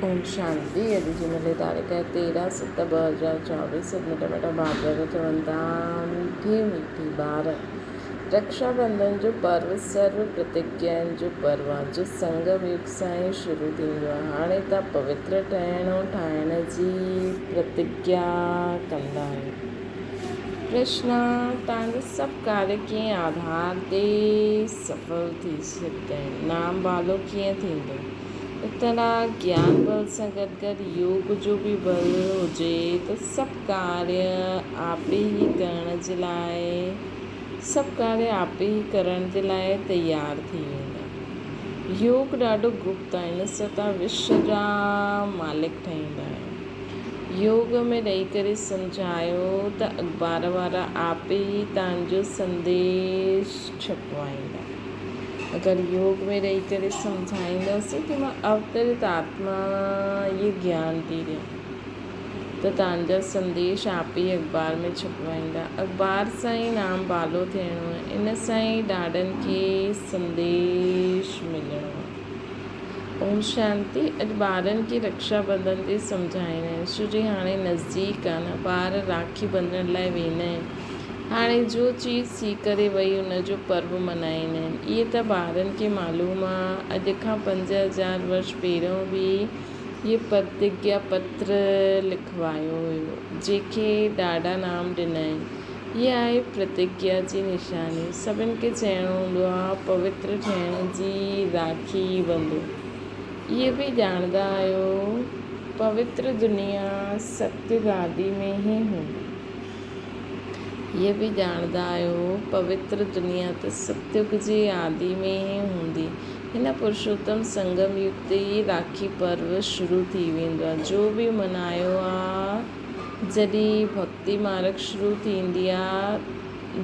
اوم شانتي اڄ جي ملي تاريخ آهي 13 7 2024 سڀ مٽا مٽا ڀاء چون ٿا مٺي مٺي ٻار رڪشا بنڌن جو پرو سرو پرتگيائن جو پرو آهي جو سنگم يگ سان ئي شروع ٿيندو آهي هاڻي تان پوتر ٺهڻ ۽ ٺاهڻ جي پرتگيا ڪندا آهيو پرشنا تان جو سڀ ڪاريه ڪنهن آڌار تي سڦل ٿي سگهندا آهن نام ڀالو ڪيئن ٿيندو اطلاع گيان بل سان گڏ گڏ يوگ جو به بل هجي ته سڀ ڪاريه آپي ئي ڪرڻ جي لاء سڀ ڪاريه آپي ئي ڪرڻ جي لاء تيار ٿي ويندا. يوگ ڏاڍو گپت آهي ان سان توهان وشو جا مالڪ ٺهيندا آهيو. يوگ ۾ رهي ڪري سمجهايو ته اخبار وارا آپي ئي توهان جو سنديش ڇپوائيندا. اگر يوگ ۾ رهي ڪري سمجهائينداسين ته مان اوترت آتما اهي گيان ٿي ڏيان ته توهان جا سنديش آپ ئي اخبار ۾ ڇپوائيندا. اخبار سان ئي نام بالو ٿيڻو آهي، ان سان ئي ڏاڏن کي سنديش ملڻو آهي. اوم شانتي اڄ ٻارن کي رڪشا بنڌن تي سمجهائيندا آهن ڇو جي هاڻي نزديڪ آهي نه ٻار راکي ٻنڌڻ لاء ويندا آهن. هاڻي جو چيز ٿي ڪري وئي ان جو پرو منائيندا آهن. اهي ته ٻارن کي معلوم آ اڄ کان 5000 ورش پهريون به اهي پرتگيا پتر لکوايو هيو جنهن کي ڏاڏا نام ڏنائين. اها آهي پرتگيا جي نشاني. سڀن کي چئڻو هوندو آ پوتر ٺهڻ جي راکي ٻنڌو. اهي به ڄاڻندا آهيو پوتر دنيا ستيگ آدي ۾ ئي هوندي. هيء به ڄاڻندا آهيو، پوتر دنيا ته ستيگ جي آدي ۾ ئي هوندي. هن پرشوتم سنگم يگ تي ئي راکي پرو شروع ٿي ويندو آهي. جو به منايو آ، جڏهن ڀڳتي مارگ شروع ٿيندي آ،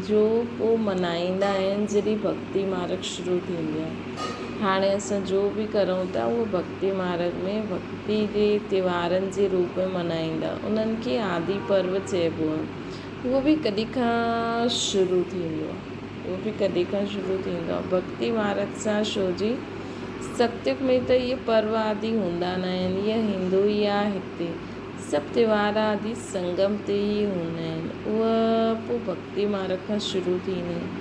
جو پوء منائيندا آهن جڏهن ڀڳتي مارگ شروع ٿيندي آ. هاڻي اسان جو به ڪرون ٿا اهو ڀڳتي مارگ ۾ ڀڳتي جي تهوارن جي روپ ۾ منائيندا انهن کي آدي پرو چئبو آ. اهو به ڪڏهن کان شروع ٿيندو آ. اهو به ڪڏهن کان شروع ٿيندو آ ڀڳتي مارگ سان شو جي ستيگ ۾ ته اهي پرو آدي هوندا ناهن اهي هندو ئي آ هتي سڀ تهوار آدي سنگم تي ئي هوندا آهن. اهي پوء ڀڳتي مارگ کان شروع ٿيندا آهن.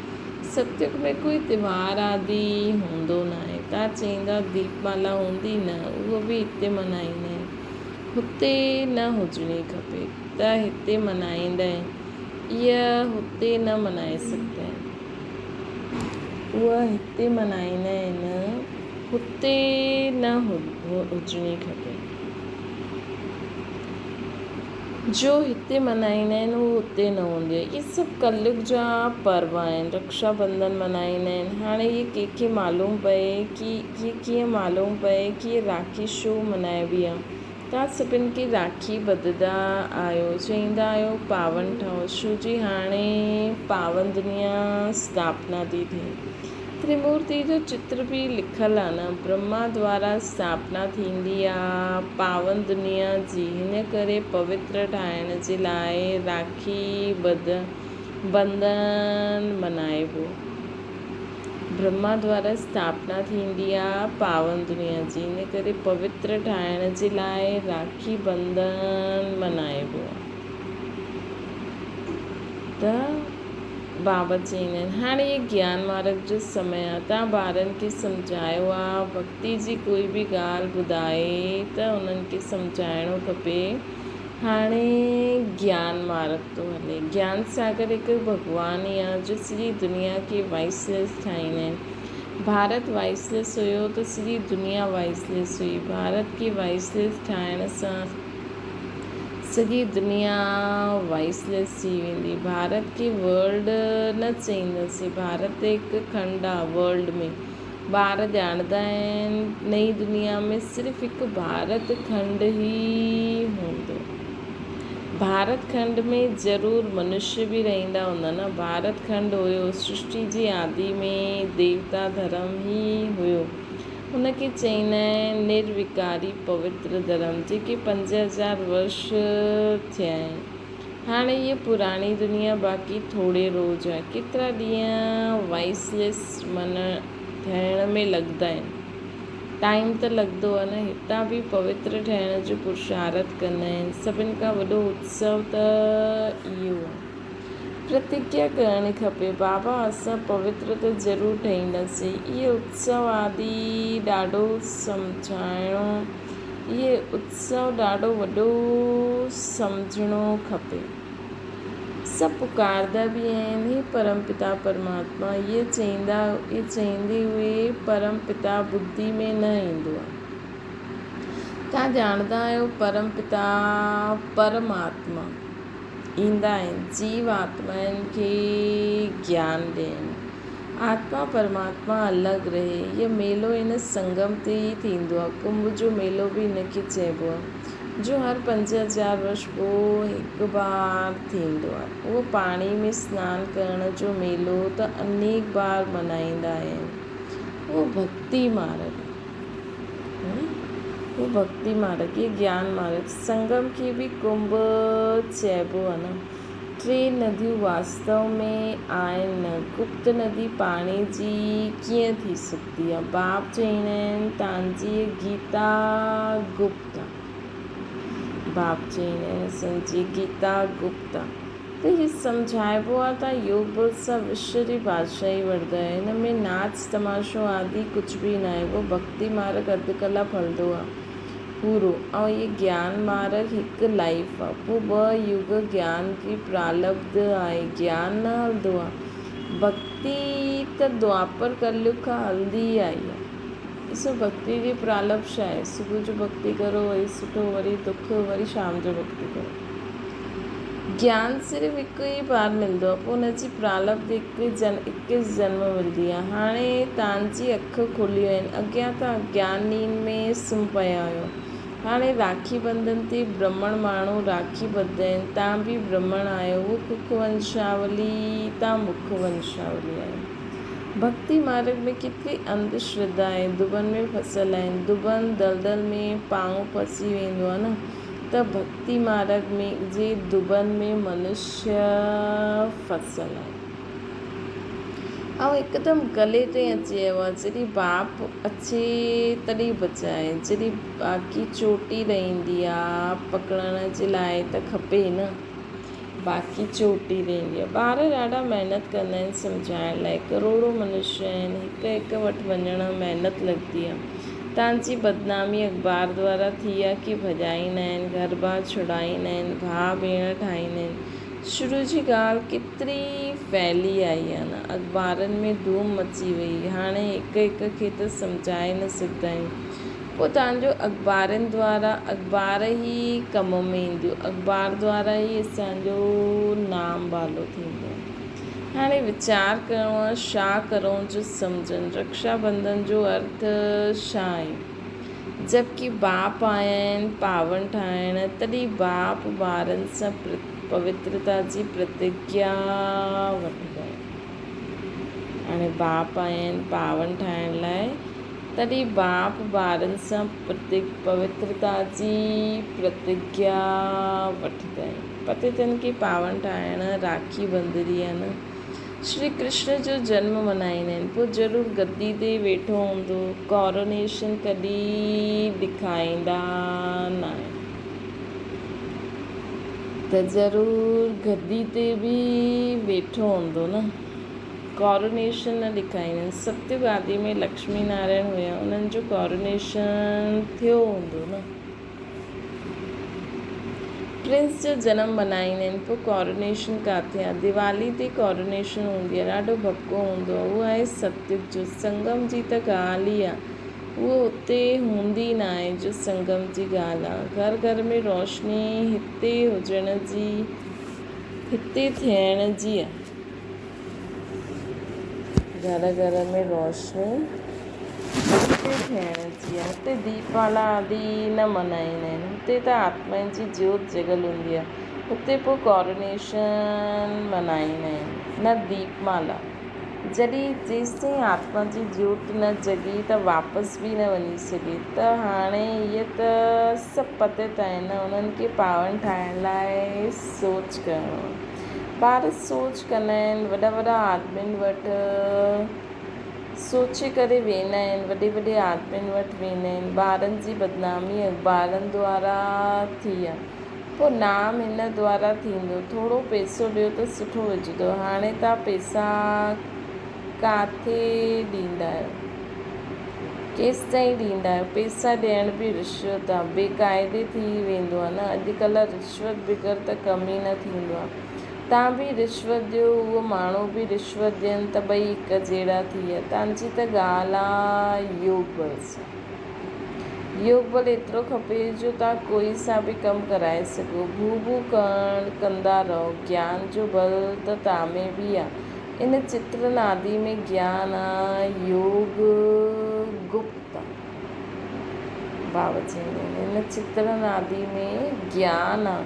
ستيگ ۾ ڪوئي تهوار آدي هوندو ناهي. توهان چئيندا ديپ مالا هوندي نه اهو به هتي منائيندا آهن. هتي نه هجڻي کپي ته هتي منائيندا آهن. اهي هتي نه منائي سگهندا آهن. اهي هتي منائيندا آهن هتي نه هجڻي کپي. جو هتي منائيندا آهن اهو اتي نه هوندي آهي. اهي سڀ ڪليگ جا پرو آهن. رڪشا بنڌن منائيندا آهن. هاڻي اهي ڪنهن کي معلوم پئي ڪي اهي ڪيئن معلوم پئي ڪي اهي راکي ڇو منائبي آهي. توهان سڀن کي راکي ٻڌندا آهيو چئيندا آهيو پاون ٺهو ڇو جي هاڻي پاون دنيا اسٿاپنا ٿي ٿئي. تريمورتي جو چتر به لکيل آ نه. برهما دوارا اسٿاپنا ٿيندي آ پاون دنيا جي. هن ڪري پوتر ٺاهڻ جي لاء راکي بنڌن منائبو. برهما دوارا اسٿاپنا ٿيندي آ پاون دنيا جي. هن ڪري پوتر ٺاهڻ جي لاء راکي بنڌن منائبو آ. ته بابا چئيندا آهن، هاڻي هي گيان مارگ جو سمي آهي، توهان ٻارن کي سمجهايو آهي، ڀڳتي جي ڪوئي به ڳالهه ٻڌائي ته انهن کي سمجهائڻو کپي، هاڻي گيان مارگ ٿو هلي، گيان ساگر هڪ ڀڳوان ئي آهي جو سڄي دنيا کي وائسليس ٺاهيندا آهن، ڀارت وائسليس هيو ته سڄي دنيا وائسليس هئي، ڀارت کي وائسليس ٺاهڻ سان. سڄي دنيا وائس ليس ٿي ويندي. ڀارت کي ورلڊ نه چئينداسين. ڀارت هڪ کنڊ آ ورلڊ ۾. ٻار ڄاڻندا آهن نئين دنيا ۾ صرف هڪ ڀارت کنڊ ئي هوندو. ڀارت کنڊ ۾ ضرور منشي به رهندا هوندا نه. ڀارت کنڊ هيو سرشٽي جي آدي ۾ ديوتا ڌرم ئي هيو. ان کي چئيندا آهن نروڪاري پوتر ڌرم جيڪي 5000 ورش ٿيا آهن. هاڻي هيء پراڻي دنيا باقي ٿوري روز آهي. ڪيترا ڏينهن وائسليس ٿيڻ ۾ لڳندا آهن. ٽائيم ته لڳندو آهي نه. هتان به پوتر ٺهڻ جو پرشارٿ ڪندا آهن. سڀن کان وڏو اتسو ته اهو آهي. پرتگيا ڪرڻ کپي، بابا اسان پوتر ته ضرور ٺهينداسين. اهي اتسو آدي ڏاڍو سمجهائڻو، اهي اتسو ڏاڍو وڏو سمجهڻو کپي. سڀ پڪاردا به آهن، هي پرم پتا پرماتما، اهي چئيندا، اهي چئيندي اهي پرم پتا ٻڌي ۾ نه ايندو آهي. توهان ڄاڻندا آهيو پرم پتا پرماتما ايندا آهن جيو آتمائن کي گيان ڏيڻ. آتما پرماتما الڳ رهي. هيء ميلو هن سنگم تي ئي ٿيندو آهي. ڪنڀ جو ميلو به هن کي چئبو آهي، جو هر 5000 ورش پوء هڪ بار ٿيندو آهي. اهو پاڻي ۾ سنان ڪرڻ جو ميلو ته انيڪ بار ملهائيندا آهن. اهو ڀڳتي مارڳ آهي. اهو ڀڳتي مارڳ، هي گيان مارڳ. سنگم کي به ڪنڀ چئبو آهي نه. ٽي نديون واستو ۾ آهن نه. گپت ندي پاڻي جي ڪيئن ٿي سگهندي آ؟ باب چئيندا آهن تانجي گيتا گپت آ. باب چئيندا آهن اسان جي گيتا گپت آ. ته هي سمجهائبو آ ته يوگ بل سان وشو جي بادشاهي وٺندا آهيو. هن ۾ ناچ تماشو آدي ڪجهه به ناهي. اهو ڀڳتي مارڳ اڌ ڪلاڪ هلندو آ. پورو ۽ هي گيان مارڳ هڪ لائيف آ پو ٻه يگ گيان جي پرالبڌ آهي گيان نه هلندو آ ڀڳتي ته دوآپر ڪليگ کان هلندي ئي آئي آ ڏسو ڀڳتي جي پرالبڌ ڇا آهي صبح جو ڀڳتي ڪرو وري سٺو وري دک وري شام جو ڀڳتي ڪرو گيان صرف هڪ ئي بار ملندو آ پو ان جي پرالبڌ هڪ جن اڪيس جنم ملندي آ هاڻي تان جي اک کليون آهن اڳيان ته اگيان نينهن ۾ سمهه پيا هيو هاڻي راکي ٻنڌن تي برهمڻ ماڻهو راکي ٻڌندا آهن تان به برهمڻ آهيو هو ڪک ونشاولي تان مک ونشاولي آهيو ڀڳتي مارڳ ۾ ڪيتري انڌ شرڌا آهي دٻن ۾ ڦسيل آهن دٻن دلدل ۾ پانء ڦسي ويندو آ نه ته ڀڳتي مارڳ ۾ جي دٻن ۾ منشيه ڦسيل آهن. آئون هڪدم گلي تائين اچي ويو آهيان. جڏهن باپ اچي تڏهن بچائي. جڏهن باقي چوٽي رهندي آ پڪڙڻ جي لاء ته کپي نه. باقي چوٽي رهندي آ. ٻار ڏاڍا محنت ڪندا آهن سمجهائڻ لاء. ڪروڙون منشيه آهن. هڪ هڪ وٽ وڃڻ محنت لڳندي آ. تان جي بدنامي اخبار دوارا ٿي آ ڪي ڀڄائيندا آهن، گهر بار ڇڏائيندا آهن، ڀاء ڀيڻ ٺاهيندا آهن. شروع جي ڳالهه ڪيتري ڦهلي آئي آ نه. اخبارن ۾ ڌوم مچي وئي. هاڻي هڪ هڪ کي ته سمجهائي نه سگهندا آهيون. پوء تان جو اخبارن دوارا اخبار ئي ڪم ۾ اينديون. اخبار دوارا ئي اسان جو نام ڀالو ٿيندو. هاڻي ويچار ڪرڻو آ ڇا ڪرون جو سمجهن رڪشا بنڌن جو ارٿ ڇا آهي؟ جبڪه باپ آيا آهن پاون ٺاهڻ تڏهن باپ ٻارن سان پوترتا جي پرتگيا وٺندا آهن. هاڻي باپ آيا آهن پاون ٺاهڻ لاء تڏهن باپ ٻارن سان پوترتا جي پرتگيا وٺندا آهن. پتيتن کي پاون ٺاهڻ راکي ٻنڌري آهي نه. شري ڪرشن جو جنم ملهائيندا آهن پوء ضرور گدي تي ويٺو هوندو. ڪورونيشن ڪڏهن ڏکائيندا ناهن ته ضرور گدي تي به ويٺو هوندو نه. ڪورونيشن نه ڏکائيندا آهن. ستيگ آدي ۾ لڪشمي نارائڻ هيا انهن جو ڪورونيشن ٿيو هوندو نه. پرنس جو جنم ملهائيندا آهن پوء ڪورونيشن ڪاٿي آهي ديوالي تي ڪورونيشن هوندي آهي ڏاڍو ڀڀڪو هوندو آهي اهو آهي ستيگ جو سنگم جي ته ڳالهه ئي آهي اهو اتي هوندي نه آهي جو سنگم جي ڳالهه آهي گهر گهر ۾ روشني هتي هجڻ جي هتي ٿيڻ جي آهي گهر گهر ۾ روشني هتي ٿيڻ جي آهي. هتي ديپمالا آدي نه ملهائيندا آهن. هتي ته آتمائن جي جوت جڳل هوندي آهي. هتي پوء ڪورونيشن ملهائيندا آهن نه ديپمالا. جڏهن جيستائين آتما جي جوت نه جڳي ته واپس به نه وڃي سگهي ته هاڻي اهي ته سڀ پتيت آهن نه انهن کي پاون ٺاهڻ لاء سوچ ڪرڻو آهي. ٻار سوچ ڪندا آهن وڏا وڏا آدمين وٽ سوچي ڪري ويندا آهن، وڏي وڏي آدمين وٽ ويندا آهن، ٻارن جي بدنامي اخبارن دوارا ٿي آ، پوء نام هن دوارا ٿيندو، ٿورو پئسو ڏيو ته سٺو وجهندو، هاڻي توهان پئسا ڪاٿي ڏيندا آهيو، ڪيستائين ڏيندا آهيو، پئسا ڏيڻ به رشوت آ، بي قاعدي ٿي ويندو آ نه، اڄڪلهه رشوت بغير ته ڪم ئي نه ٿيندو آ. تان به رشوت ڏيو اهو ماڻهو به رشوت ڏين ته ٻئي هڪ جهڙا ٿي ويا. تان جي ته ڳالهه آ يوگ بل سان. يوگ بل ايترو کپي جو تان ڪوئي سان به ڪم ڪرائي سگهو. ڀو ڀو ڪرڻ ڪندا رهو. گيان جو بل ته تان ۾ به آ. ان چتر نادي ۾ گيان آ يوگ گپت آ. بابا چوندا آهن ان چتر نادي ۾ گيان آ.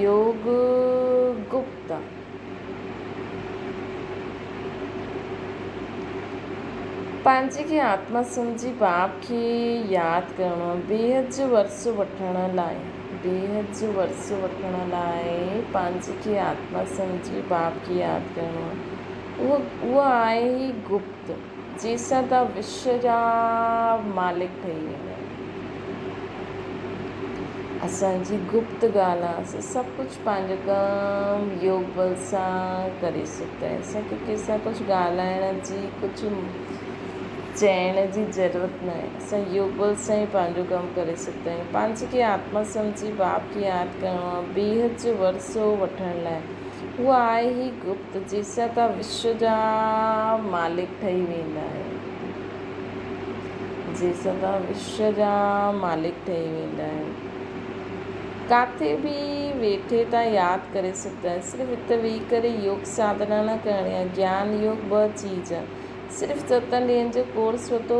يوگ گپت. پنهنجي کي آتما سمجهي باپ کي ياد ڪرڻو آهي. بيحد جو ورثو وٺڻ لاء بيحد جو ورثو وٺڻ لاء پنهنجي کي آتما سمجهي باپ کي ياد ڪرڻو آهي. اهو اهو آهي ئي گپت جنهن سان توهان وشو جا مالڪ ٺهي ويندا آهيو. اسان جي گپت ڳالهه آ، اسان سڀ ڪجهه پنهنجو ڪم يوگ بل سان ڪري سگهندا آهيون. اسان کي ڪنهن سان ڪجهه ڳالهائڻ جي ڪجهه چئڻ جي ضرورت نه آهي. اسان يوگ بل سان ئي پنهنجو ڪم ڪري سگهندا آهيون. پنهنجي کي آتما سمجهي باپ کي ياد ڪرڻو آهي بيحد جو ورثو وٺڻ لاء. اها آهي ئي گپت جنهن سان توهان وشو جا مالڪ ٺهي ويندا آهيو. جنهن سان توهان وشو جا مالڪ ٺهي ويندا آهيو. ڪاٿي به ويٺي توهان ياد ڪري سگهندا آهيو. صرف هت ويهي ڪري يوگ ساڌنا نه ڪرڻي آهي. گيان يوگ ٻه چيز آهي. صرف ستن ڏينهن جو ڪورس ورتو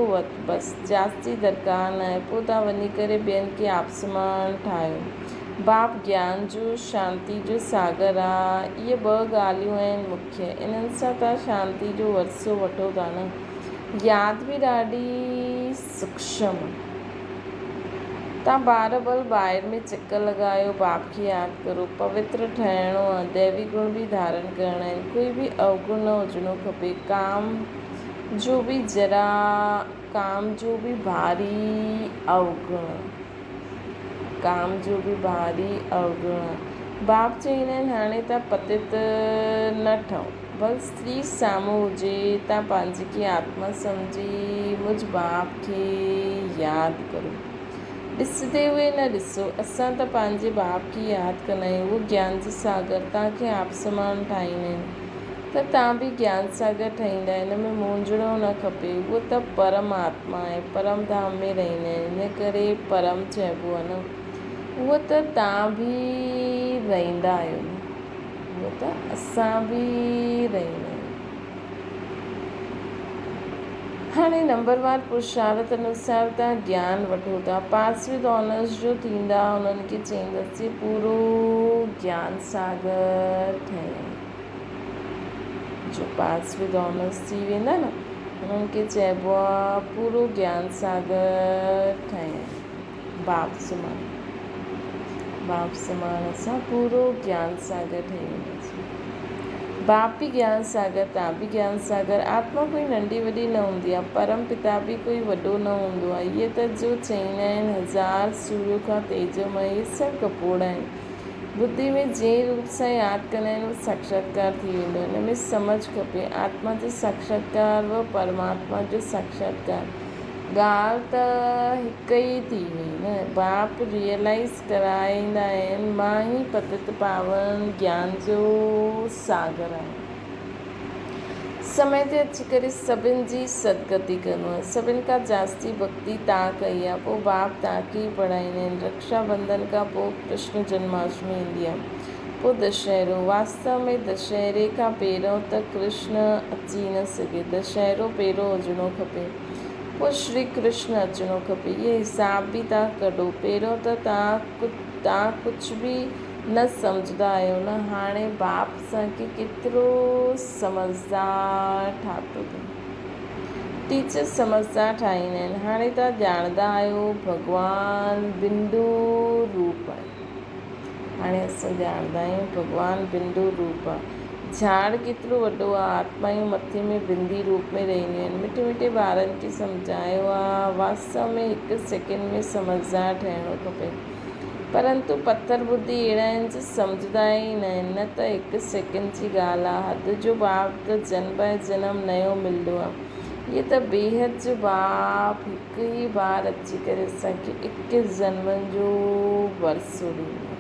بس جاستي درڪار نه آهي. پوء توهان وڃي ڪري ٻين کي آپسمان ٺاهيو. باپ گيان جو شانتي جو ساگر آ. اهي ٻه ڳالهيون آهن مکيه. انهن سان توهان شانتي جو ورثو وٺو ٿا نه. ياد به ڏاڍي سوڪشم. تان بار بل ٻاهر ۾ چڪر لڳايو باپ کي ياد ڪرو. پوتر ٺهڻو آ، ديوي گڻ به ڌارڻ ڪرڻا آهن. ڪوئي به اوگڻ نه هجڻو کپي. ڪام جو به ذرا ڪام جو به ڀاري اوگڻ آ. ڪام جو به ڀاري اوگڻ آ. باپ چئيندا آهن هاڻي تان پتيت نه ٺهو. ڀل استري سامهون هجي تان پنهنجي کي آتما سمجهي مجھ باپ کي ياد ڪرو. ڏسندي هئي نه ڏسو اسان ته پنهنجي باپ کي ياد ڪندا آهيون اهو گيان جو ساگر تان کي آپ سمان ٺاهيندا آهن ته تان به گيان ساگر ٺهيندا ان ۾ مونجهڻو نه کپي اهو ته پرم آتما آهي پرم ڌام ۾ رهندا آهن ان ڪري پرم چئبو آهي نه اهو ته تان به رهندا آهيو نه. هونء ته اسان به رهيون آهيون. هاڻي نمبروار پرشارت انوسار تان گيان وٺو ٿا. پاس ود آنرس جو ٿيندا انهن کي چئيندس جي پورو گيان ساگر ٺهي. جو پاس ود آنرس ٿي ويندا نه انهن کي چئبو آ پورو گيان ساگر ٺهي. باپ سمان باپ سمان سان پورو گيان ساگر ٺهي وينداسين. باپ به گيان ساگر تان به گيان ساگر. آتما ڪوئي ننڍي وڏي نه هوندي آهي. پرم پتا به ڪوئي وڏو نه هوندو آهي. اهي ته جو چئيندا آهن هزار سوريو کان تيجومئي اهي سڀ گپوڙا آهن. ٻڌي ۾ جنهن روپ سان ياد ڪندا آهن اهو ساکشاتڪار ٿي ويندو آهي. ان ۾ سمجهه کپي. آتما جو ساکشاتڪار و پرماتما جو ساکشاتڪار ڳالهه ته هڪ ئي ٿي وئي نه. باپ ريئلائيز ڪرائيندا آهن مان ئي پتت پاون گيان جو ساگر آهيان. سمي تي اچي ڪري سڀن جي سدگتي ڪندو آهيان. سڀن کان جاستي ڀڳتي تان ڪئي آهي پوء باپ تان کي ئي پڙهائيندا آهن. رڪشا بنڌن کان پوء ڪرشن جنماشٽمي ايندي آهي پوء دشهرو. واستو ۾ دشهري کان پهريون ته ڪرشن اچي نه سگهي. دشهرو پهريون هجڻو کپي پوء شري ڪرشن اچڻو کپي. اهي حساب به تان ڪڍو. پهريون ته تان ڪجهه به نه سمجهندا آهيو نه. هاڻي باپ اسان کي ڪيترو سمجهدار ٺاتو اٿئي. ٽيچر سمجهدار ٺاهيندا آهن. هاڻي توهان ڄاڻندا آهيو ڀڳوان بندو روپ آهي. هاڻي اسان ڄاڻندا آهيون ڀڳوان بندو روپ آهي. جھاڙ ڪيترو وڏو آ، آتمائون مٿي ۾ بندي روپ ۾ رهنديون آهن. مٺي مٺي ٻارن کي سمجھايو آ، واستو ۾ هڪ سيڪنڊ ۾ سمجھدار ٺهڻو کپي. پرنتو پٿر ٻڌي اهڙا آهن جو سمجھندا ئي نه آهن، نه ته هڪ سيڪنڊ جي ڳالهه آ، حد جو باپ ته جنم باء جنم نيو ملندو آ. هيء ته بيحد جو باپ هڪ ئي بار اچي ڪري اسان کي اڪيس جنمن جو ورثو ڏيندو.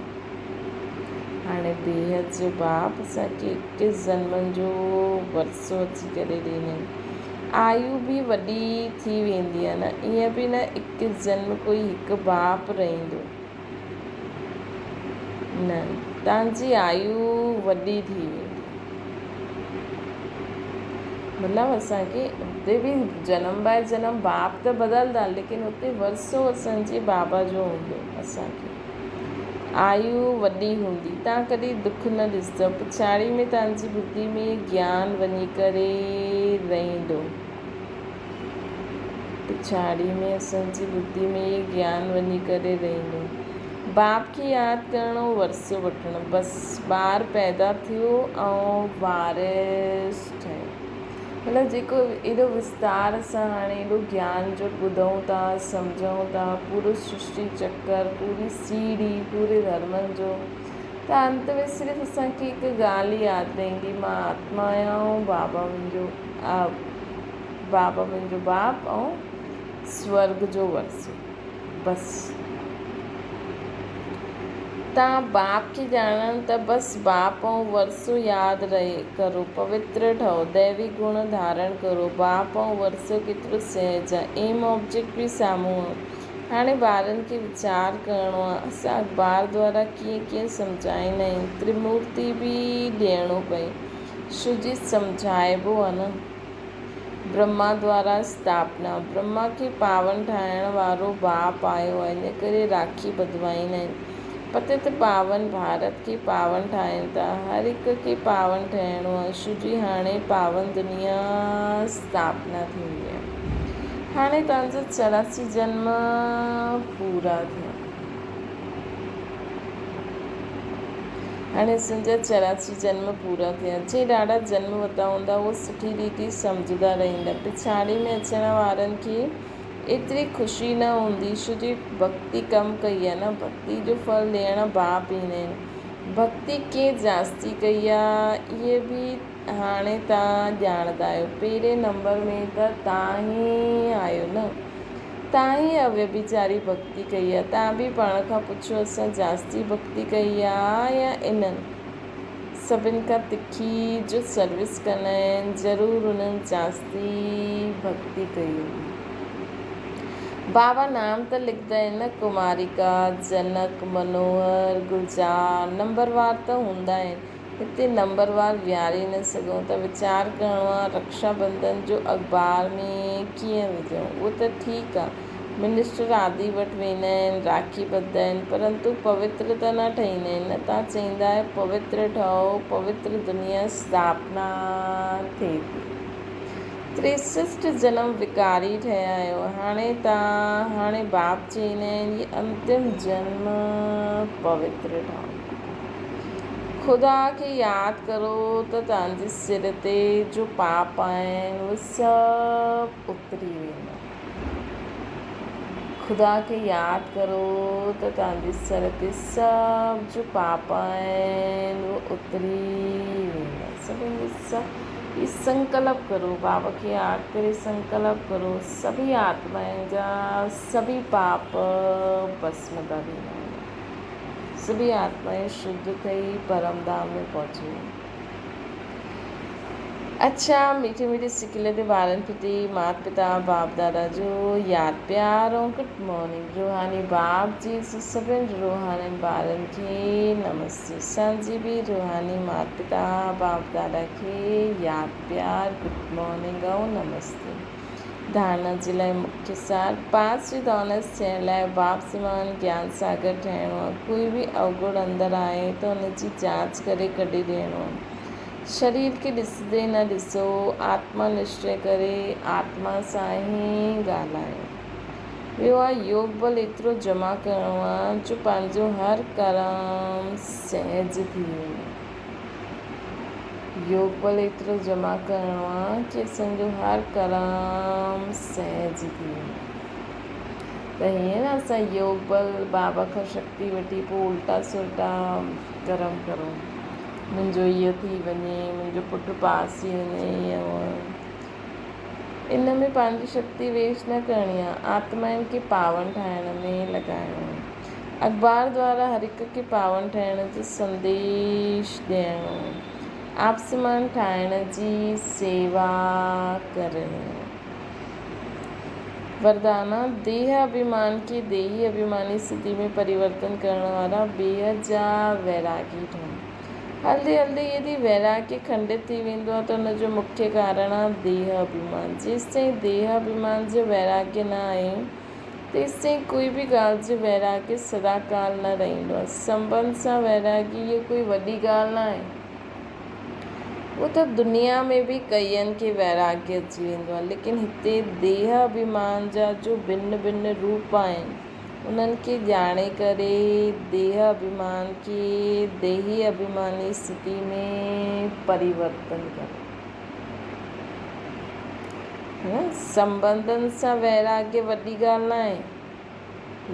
هاڻي بيحد جو باپ اسان کي اڪيس جنمن جو ورثو اچي ڪري ڏيندو. آيو به وڏي ٿي ويندي آهي نه، ائين به نه اڪيس جنم ڪوئي هڪ باپ رهندو نه، تان جي آيو وڏي ٿي ويندي. مطلب اسان کي اتي به جنم باء جنم باپ ته بدلدا ليڪن اتي ورثو اسان جي بابا جو هوندو. اسان کي آيو وڏي هوندي، تان ڪڏهن دک نه ڏسندؤ. پڇاڙي ۾ تان جي ٻڌي ۾ گيان وڃي ڪري رهندو. پڇاڙي ۾ اسان جي ٻڌي ۾ گيان وڃي ڪري رهندو. باپ کي ياد ڪرڻو، ورثو وٺڻو، بس ٻار پيدا ٿيو ۽ وارث ٺهيو. مطلب جيڪو ايڏو وستار سان هاڻي ايڏو گيان جو ٻڌون ٿا، سمجهون ٿا، پورو سرشٽي چڪر، پوري سيڙهي، پوري ڌرمن جو، ته انت ۾ صرف اسان کي هڪ ڳالهه ياد رهندي، مان آتما آهيان ۽ بابا منهنجو بابا منهنجو باپ ۽ سورڳ جو ورثو. بس. تان باپ کي ڄاڻڻ ته بس باپ ۽ ورثو ياد رهي ڪرو، پوتر ٺهو، ديوي گڻ ڌارڻ ڪرو. باپ ۽ ورثو ڪيترو سهج آ. ايم آبجيڪٽ به سامهون آ. هاڻي ٻارن کي ويچار ڪرڻو آ. اسان اخبار دوارا ڪيئن ڪيئن سمجهائيندا آهيون. ترمورتي به ڏيڻو پئي. شو جي سمجهائبو آ نه. برهما دوارا اسٿاپنا، برهما کي پاون ٺاهڻ وارو باپ آيو آهي، ان ڪري راکي ٻڌوائيندا آهن. پتت پاون ڀارت کي پاون ٺاهين ٿا. هر هڪ کي پاون ٺهڻو آهي. شو جي هاڻي پاون دنيا اسٿاپنا ٿيندي آهي. هاڻي توهان جا 84 جنم پورا ٿيا. هاڻي اسان جا 84 جنم پورا ٿيا. جنهن ڏاڍا جنم ورتا هوندا، اهي سٺي ريتي سمجهندا رهندا. پڇاڙي ۾ اچڻ وارن کي ايتري خوشي نه هوندي، ڇو جو ڀڳتي ڪم ڪئي آهي نه، ڀڳتي جو ڦل ڏيڻ باپ ايندا آهن. ڀڳتي ڪنهن جاستي ڪئي آهي، اهي به هاڻي توهان ڄاڻندا آهيو. پهرين نمبر ۾ ته توهان ئي آهيو نه. تان ئي اويڀيچاري ڀڳتي ڪئي آ. تان به پاڻ کان پڇو اسان جاستي ڀڳتي ڪئي آ يا انهن سڀن کان تکي جو سروس ڪندا آهن ضرور انهن جاستي ڀڳتي ڪئي هوندي. بابا نام ته لکندا آهن نه ڪماريڪا، جنڪ، منوهر، گلزار نمبروار ته هوندا آهن. هتي نمبروار ويهاري نه سگهون ته ويچار ڪرڻو آ رڪشا بندن جو اخبار ۾ ڪيئن وجهون اهو ته ٺيڪ آ منسٽر آدي وٽ ويندا آهن راکي ٻڌندا آهن پرنتو پوتر ته نه ٺهيندا آهن نه تان چئيندا آهيو پوتر ٺهو پوتر دنيا اسٿاپنا ٿئي ٿي تريسسٽ جنم وڪاري ٺهيا آهيو هاڻي تان هاڻي باپ چئيندا آهن هي انتم جنم پوتر ٺهو. خدا کي ياد ڪرو ته توهان جي سر تي جو پاپ آهن اهي سڀ اتري ويندا. خدا کي ياد ڪرو ته توهان جي سر تي سڀ جو پاپ آهن اهي اتري ويندا. سڀن جي سڀ هي سنڪلپ ڪرو، بابا کي ياد ڪري سنڪلپ ڪرو، سڀئي آتمائن جا سڀئي پاپ ڀسم ٿا ٿيندا وڃن. سڀئي آتمائون شڌ ٿي پرم ڌام ۾ پهچي ويون. اڇا ميٺي ميٺي سڪيلي تي ٻارن ڦٽي مات پتا باپ دادا جو ياد پيار ۽ گڊ مارننگ روحاني باپ جي سڀن روحانين ٻارن کي نمستي اسان جي به روحاني مات پتا باپ دادا کي ياد پيار گڊ مارننگ ۽ نمستي. ڌارڻا جي لاء مکيه سار، پاس جي دونس ٿيڻ لاء باپ سمان گيان ساگر ٺهڻو آهي. ڪوئي به اوگڻ اندر آهي ته ان جي جاچ ڪري ڪڍي ڏيڻو آهي. شرير کي ڏسندي نه ڏسو، آتما نشچي ڪري آتما سان ئي ڳالهايو. ٻيو آهي يوگ بل ايترو جمع ڪرڻو آهي جو پنهنجو هر ڪرم سهج ٿي وڃي. يوگ بل ايترو جمع ڪرڻو آ ڪي اسان جو هر ڪرم سهج ٿي وڃي. ته هيئن نه اسان يوگ بل بابا کان شڪتي وٺي پوء الٽا سلٽا ڪرم ڪرون. منهنجو اهو ٿي وڃي، منهنجو پٽ پاس ٿي وڃي ائين هونئن. ان ۾ پنهنجي شڪتي ويسٽ نه ڪرڻي آ. آتمائن کي پاون ٺاهڻ ۾ لڳائڻو آ. اخبار دوارا هر هڪ کي پاون ٺهڻ جو سنديش ڏيڻو آ. آپسمان ٺاهڻ جي سيوا ڪرڻي آ. وردان، ديهه اڀيمان کي ديهي اڀيماني اسٿتي ۾ پريورتن ڪرڻ وارا بيحد جا ويراڳي ٺهو. هلندي هلندي يدي ويراڳي کنڊت ٿي ويندو آهي ته ان جو مکيه ڪارڻ آهي ديهه اڀيمان. جيستائين ديهه اڀيمان جو ويراڳي نه آهي تيستائين ڪوئي به ڳالهه جو ويراڳي سدا ڪال نه رهندو آهي. سنٻنڌ سان ويراڳي اهو ڪوئي وڏي ڳالهه نه آهي. اهو ته دنيا ۾ به ڪئين کي ويراڳي اچي ويندو آهي ليڪن هتي ديهه اڀيمان جا جو ڀن ڀن روپ آهن. انهن کي ڄاڻي ڪري ديهه اڀيمان کي ديهي اڀيماني اسٿتي ۾ پريورتن ڪرڻ. سنٻنڌن سان ويراڳي وڏي ڳالهه ناهي،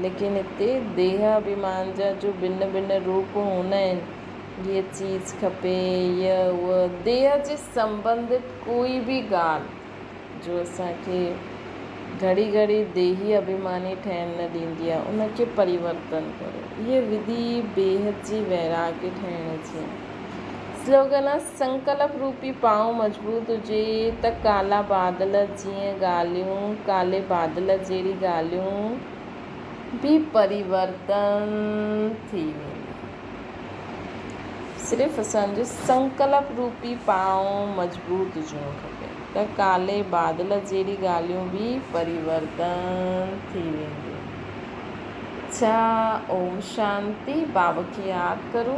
ليڪن هتي ديهه اڀيمان جا جو ڀن ڀن روپ هوندا آهن، هيء چيز کپي، هيء هوء، ديهه جي سنٻنڌت ڪوئي به ڳالهه جو اسان کي گهڙي گهڙي ديهي اڀيماني ٺهڻ نه ڏيندي آهي، ان کي پريورتن ڪريو. هيء وڌي بيحد جي ويراڳي ٺهڻ جي آهي. سلوگن آهي، سنڪلپ روپي پانء مضبوط هجي ته ڪالا بادل جيئن ڳالهيون، ڪالي بادل جهڙي ڳالهيون به پريورتن ٿي وينديون. صرف اسان جو سنڪلپ روپي پانء مضبوط هجڻو کپي ته ڪالي بادل جهڙي ڳالهيون به پريورتن ٿي وينديون. اڇا اوم شانتي بابا کي ياد ڪرو.